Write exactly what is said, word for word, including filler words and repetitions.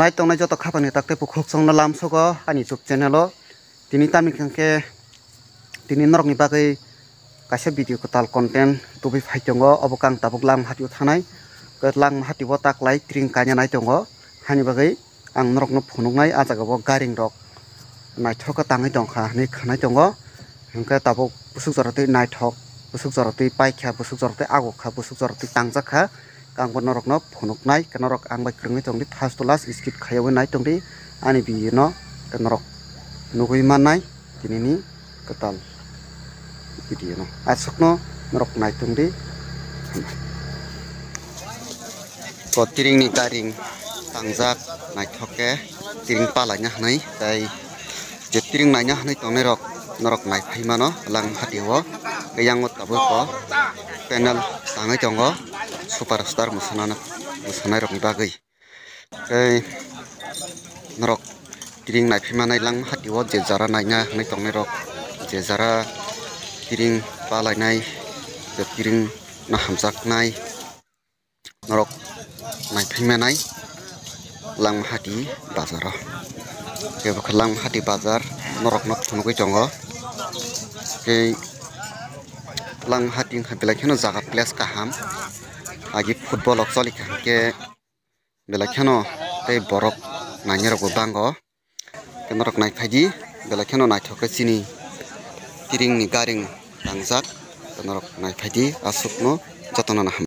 Nai tongnai joto khapangni tak tei bukhuk chwngno lamsogo ani YouTube channel o. Tini tamni hwnkhe tini norokni bagwi kaisa video kwtal content tubui phai tongo, obo khe ang tabuk Langmahatio thanai. Khe Langmahatio taklai tring kaina nai tongo, haini bagwi ang norokno phunuknai. Ah jaga o garing rok naithok khe tangwi tongkha hinwi khwnai tongo. Hwnkhe tabuk bwswk jora twi naithok, bwswk jora twi paikha, bwswk jora twi agukha, bwswk jora twi tangjakha. Khe ang bo norokno phunuknai, khe norok ang bai kwrwngwi tongdi, first to last skip khaiwi nai tongdi ani video no, khe norok nugwi mannai tinini kwtal video no. Aswkno norok nai tongdi. Ko tiringni garing tangjak, naithok khe tiring palaina hwnwi, tei je tiring naina hwnwi tongnairok norok naiphai mano Langmahatio. Khe yango tabuk o panel tangwi tongo superstar mwsana, mwsanairokni bagwi. Tei norok tiring naiphai manai Langmahatio, je jara naina hwnwi tongnairok, je jara tiring palainai, je tiring no hamjaknai. Norok naiphai manai Langmahati bazar o. Kebo khe Langmahati bazar norokno phunugwi tongo. Tei Langmahati wngkha belai kheno jaga place kaham. Agi football rok choli kaham khe belai kheno tei borok nainai rokbo bango. Tei norok naiphai di, belai kheno naithok khe chini tiringni garing tangjak. Tei norok naiphai di, aswkno jotono no ham.